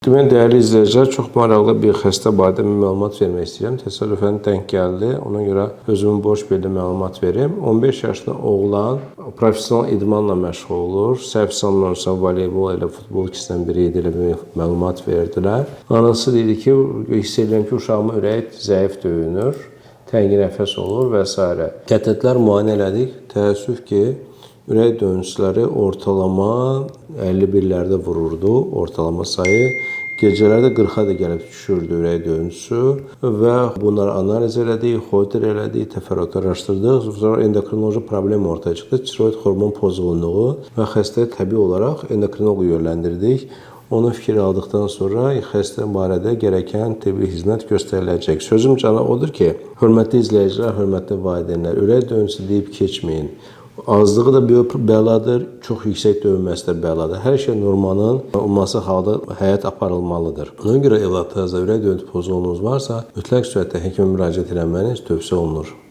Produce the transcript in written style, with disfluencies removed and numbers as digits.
Deməli, dəyərli izləyicilər, çox maraqlı bir xəstə barədə mən məlumat vermək istəyirəm. Təsadüfən denk gəldi. Ona görə özümün borc bildim məlumat verim. 15 yaşlı oğlan professional idmanla məşğul olur. Səhv sanmıramsa voleybol elə futbol ikisindən biri idi, elə bir məlumat verdilər. Anası dedi ki, hiss edirəm ki, uşağımın ürəyi zəif döyünür, təngi nəfəs olur və s. Kətətlər müayinə elədik. Təəssüf ki, ürək döyüntüləri ortalama 51-lərdə vururdu, ortalama sayı. Gecələrdə 40-a da gəlib düşürdü ürək döyüntüsü və bunları analiz elədik, Holter elədik, təfərrüatlı araşdırdıq. Sonra endokrinoloji problem ortaya çıxdı, tiroid hormon pozğunluğu və xəstəyə təbii olaraq endokrinoloqa yönləndirdik. Onun fikir aldıqdan sonra xəstə barədə gərəkən tibbi xidmət göstəriləcək. Sözüm cana odur ki, hörmətli izləyicilər, hörmətli valideynlər, ürək döyüntüsü deyib keçməyin. Azlığı da böyük bəladır, çox yüksək döyünməsi də bəladır. Hər şey normanın olması halda həyat aparılmalıdır. Ona görə evladlarınızda ürək döyüntü pozğunluğunuz varsa, mütləq surətdə həkimə müraciət eləməniz tövsiyə olunur.